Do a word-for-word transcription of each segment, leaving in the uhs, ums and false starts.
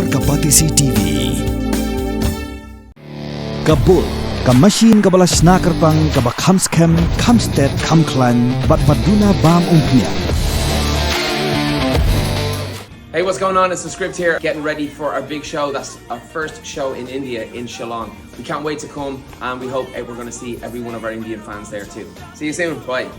Ka Batesi T V. Ka bul, ka machine kaba la shna kyrpang, kaba kham skhem, kham stet, kham khlaiñ, bad ba duna bam umphniang. Hey, what's going on? It's the script here. Getting ready for our big show. That's our first show in India, in Shillong. We can't wait to come, and we hope eh, we're going to see every one of our Indian fans there too. See you soon. Bye.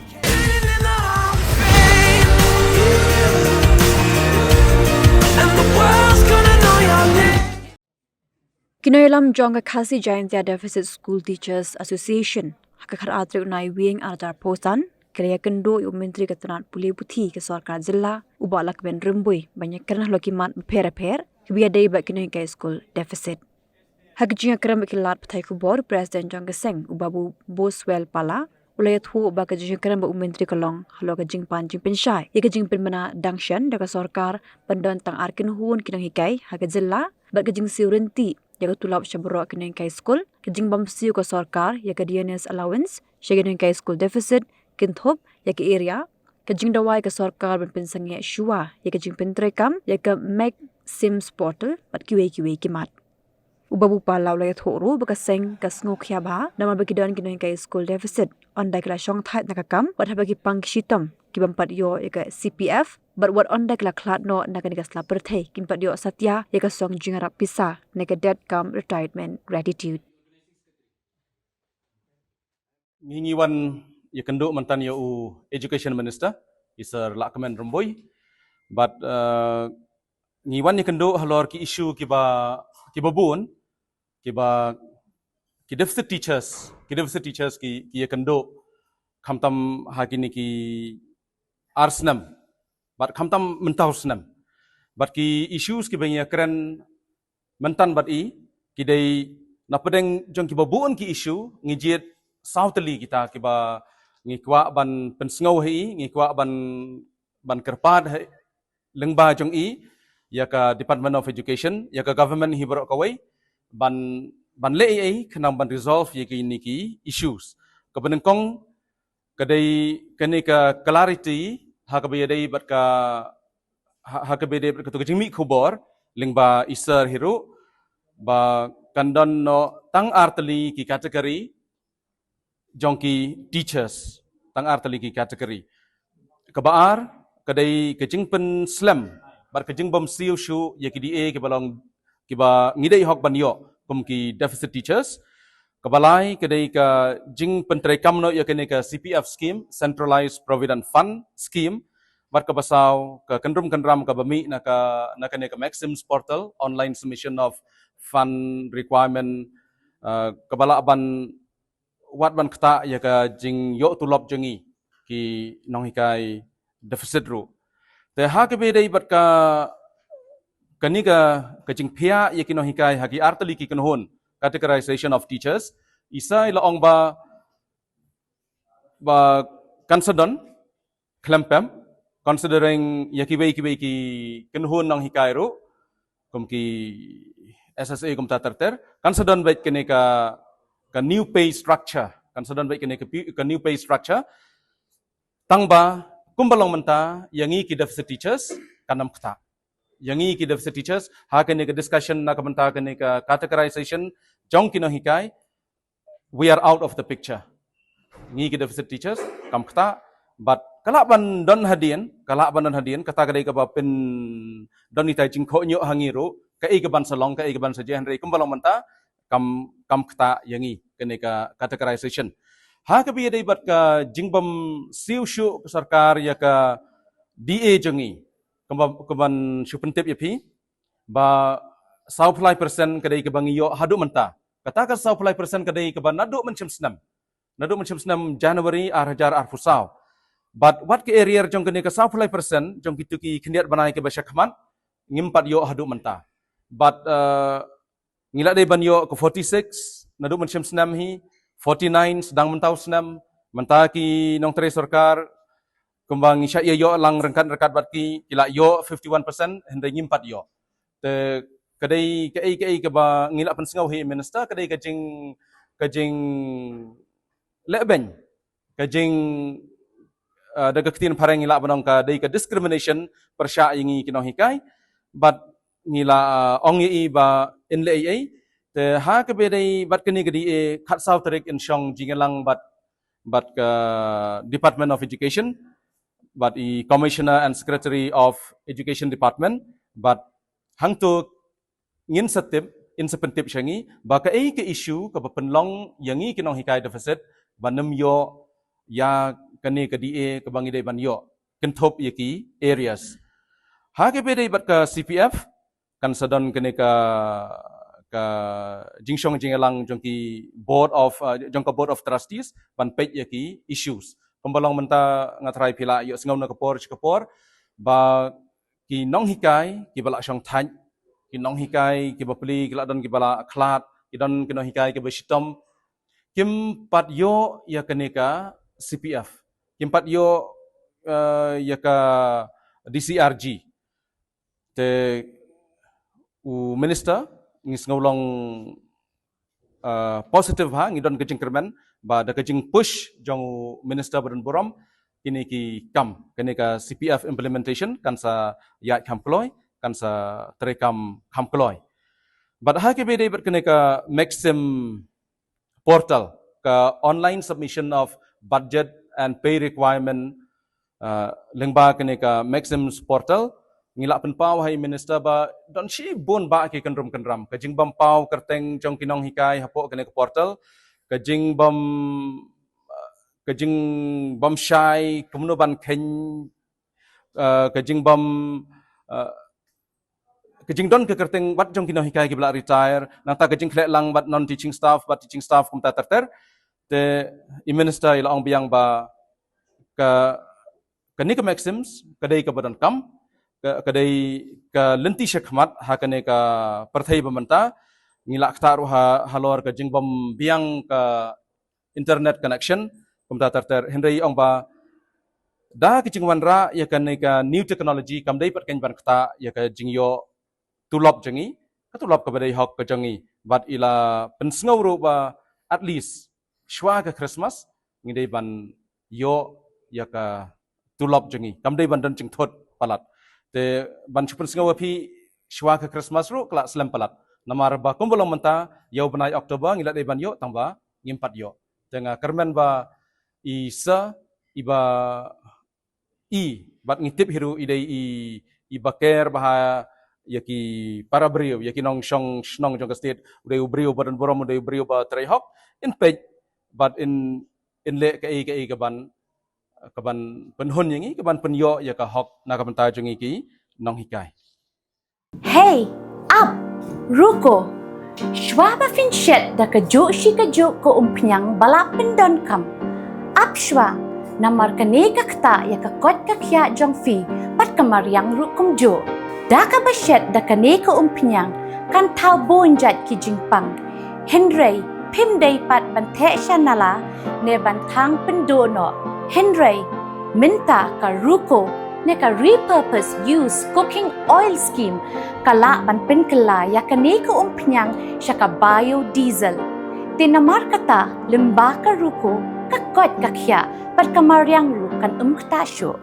Ki nongïalam jong ka Khasi Jaintia Deficit School Teachers Association ha ka khatar tarik u Naiwieng arhajar arphew san ki la ïakynduh ïa u Myntri ka tnat pule puthi ka sorkar jylla u Bah Lahkmen Rymbui ban ïakren halor ki mat bapher bapher kiba ïadei bad ki nonghikai skul deficit. Ha ka jingïakren bad ki lad pathai khubor, President jong ka seng u Babu Boswell Pala u la ïathuh ba ka jingïakren bad u Myntri ka long halor ka jingpan jingpynshai ïa ka jingpynbna dang shen da ka sorkar ban don tang ar kynhun ki nonghikai ha ka jylla bad ka jingsiew ryntih ïa ka tulop sha baroh ki nonghikai skul, ka jingbym siew ka sorkar ïa ka D N S allowance sha ki nonghikai skul deficit, kynthup ïa ka area, ka jingdawa ïa ka sorkar ban pynsangeh shuwa ïa ka jingpyntreikam ïa ka Maxim Portal bad kiwei kiwei ki mat. U Babu Pala u la ïathuh ruh ba ka seng ka sngewkhia bha namar ba ki don ki nonghikai skul deficit, ynda ki la shongthait na ka kam bad haba ki pang ki shitom ki bym pat ïoh ïa ka C P F bad wat ynda ki la khlad noh na kane ka sla pyrthei kin pat ïoh satia ïa ka song jingïarap pisa ne ka death cum retirement gratitude. Ngi ngi wan ïakynduh mynta ïa u Education Minister, i Sir Lahkmen Rymbui. Bad uh, ngi wan ïakynduh halor ki issue kiba kiba bun, kiba ki deficit teachers, ki deficit teachers ki ki ïakynduh khamtam ha kine ki ar snem bad khamtam mynta u snem. Bad ki issues kiba ngi ïakren mynta bad i ki dei na pdeng jong kiba bun ki issue, ngi jied saw tylli kita kiba ngi kwah ban pynsngew ha i, ngi kwah ban ban kyrpad ha lyngba jong i ïa ka Department of Education, ïa ka government hi baroh kawei ban ban leh ei ei khnang ban resolve ïa kine ki issues. Kaba nyngkong ka dei kane ka clarity ha kaba ïadei bad ka ha, ha kaba ïadei bad ka jingmih khubor lyngba i Sir hi ruh ba kan don noh tang ar tylli ki category jong ki teachers, tang ar tylli ki category. Kaba ar ka dei ka jingpynslem bad ka jingbym siew shuh ïa ki D A kiba long kiba ngi dei hok ban ïoh kum ki deficit teachers. Kaba lai ka dei ka jingpyntreikam noh ïa kane ka C P F scheme, Centralized Provident Fund scheme. Bad kaba saw ka kynrum kynram kaba mih na ka na kane ka Maxim's Portal, online submission of fund requirement, uh, kaba lah ban wat ban ktah ïa ka jingïoh tulop jong ngi ki nonghikai deficit ruh. Te ha kaba ïadei bad ka kane ka ka jingphiah ïa ki nonghikai ha ki ar tylli ki kynhun, categorization of teachers, i Sir i la ong ba ba kan sa don khlem pep, considering ïa kiwei kiwei ki kynhun nonghikai ruh kum ki S S A kumta ter ter, kan sa don beit kane ka ka new pay structure, kan sa don beit kane ka, ka new pay structure. Tang ba kumba long mynta ïa ngi ki deficit teachers kan ym ktah. Ïa ngi ki deficit teachers ha kane ka discussion na ka bynta kane ka categorization jong ki nonghikai, we are out of the picture. Ngi ki deficit teachers kam ktah, bad ka lah ban don hadien, ka lah ban don hadien, kata ka dei kaba pyndon ita i jingkhohñiuh ha ngi ruh, kaei kaban sa long, kaei kaban sa jia, hynrei kumba long mynta kam kam ktah ïa ngi kane ka categorization. Ha kaba ïadei bad ka jingbym siew shuh ka sorkar ïa ka D A jong ngi, kumba kumban shu pyntip ïa phi ba sawphew lai percent ka dei kaba ngi ïoh haduh mynta. Kata ka sawphew lai percent ka dei kaba naduh mynshem snem, naduh mynshem snem January ar hajar arphew saw. Bad wat ka arrear jong kane ka sawphew lai percent jong kito ki khyndiat bnai kiba sha khmat ngim pat ïoh haduh mynta. Bad uh, ngi la dei ban ïoh ka forty six naduh mynshem snem hi, forty nine sdang mynta u snem. Mynta ki nongtrei sorkar kumba ngi shah ïa ïoh lang ryngkat ryngkat bad ki, ki la ïoh fifty one percent, hynrei ngim pat ïoh. Te ka dei kaei kaei kaba ngi la pynsngew hi Minister, ka dei ka jing ka jing lehbeiñ, ka jing uh, da ka ktien phareng ngi lah ban ong ka dei ka discrimination pyrshah ïa ngi ki nonghikai. Bad ngi la, ah, ong ïa i ba in leh ei ei. Te ha kaba dei bad kane ka D A, khatsaw tarik in shong jingïalang bad, bad ka Department of Education, bad i Commissioner and Secretary of Education Department, bad hangto ngin sa tip, in sa pyntip sha ngi ba kaei ka issue kaba pynlong ïa ngi ki nonghikai deficit ban ym ïoh ïa kane ka D A kaba ngi dei ban ïoh, kynthup ïa ki arrears. Ha kaba dei bad ka C P F, kan sa don kane ka, ka jingshong jingïalang jong ki Board of, uh, jong ka Board of Trustees ban peit ïa ki issues. Kumba long mynta nga tharai phi la ïohsngew na ka por sha ka por ba ki nonghikai kiba la shong thait, ki nonghikai kiba pli, ki la don kiba la khlad, ki don ki nonghikai kiba shitom, kim pat ïoh ïa kane ka C P F, kim pat ïoh, eh, ïa ka D C R G. Te u minister, ngi sngew long, eh, positive ha, ngi don ka jingkyrmen ba da ka jingpush jong u minister ba don burom, kine ki kam, kane ka C P F implementation kan sa ïaid kham kloi, kan sa trei kam kham kloi. Bad ha kaba dei bad kane ka Maxim portal, ka online submission of budget and pay requirement, uh, lyngba kane ka Maxim's portal, ngi la pynpaw ha i minister ba don shibun bah ki kynrum kynram, ka jingbym paw kyrteng jong ki nonghikai hapoh kane ka portal, ka jingbym, uh, ka jingbym shai kumno ban kheiñ, uh, ka jingbym, uh, ka jingdon ka kyrteng wat jong ki nonghikai kiba la retire, nangta ka jingkhleh lang bad non teaching staff, bad teaching staff kumta ter ter. Te i minister i la ong biang ba ka, kane ka Maxim's ka dei kaba donkam, ka, ka dei ka lynti shakhmat ha kane ka pyrthei ba mynta. Ngi la ktah ruh ha, halor ka jingbym biang ka internet connection kumta ter ter, hynrei ong ba da ka jingwanrah ïa kane ka new technology kam dei pat keiñ ban ktah ïa ka jingïoh tulop jong ngi, ka tulop kaba dei hok ka jong ngi. Bad i la pynsngew ruh ba at least shwa ka Christmas ngi dei ban ïoh ïa ka tulop jong ngi, kam dei ban don jingthut palat. Te ban shu pynsngew ïa phi shwa ka Christmas ruh ka la slem palat, namar ba kumba long mynta ïa u bnai October ngi la dei ban ïoh tang ba ngim pat ïoh. Te nga kyrmen ba i sa, i ba i, bad ngi tip hi ruh i dei i, i ba ker bha ïa ki para briew, ïa ki nongshong shnong jong ka state, u dei u briew ba don burom, u dei u briew ba trei hok, in peit bad in, in leh kaei kaei kaban, kaban pynhun ïa ngi, kaban pynïoh ïa ka hok na ka bynta jong ngi ki nonghikai. Hei, ap, ruko. Shwa ba phin shet da kajuh shi kajuh ka umphniang ba la pyndonkam, ap shwa, namar kane ka ktah ïa ka koit ka khiah jong phi bad ka mariang ruh kumjuh. Da kaba shet da kane ka umphniang kan thaw bun jait ki jingpang. Hynrei phim dei pat ban theh sha nala ne ban thang pynduh noh. Hynrei mynta ka ruko ne ka repurpose use cooking oil scheme ka lah ban pynkylla ïa kane ka umphniang sha ka biodiesel. Te namar kata lyngba ka ruko ka koit ka khiah bad ka mariang ruh kan ym ktah shuh.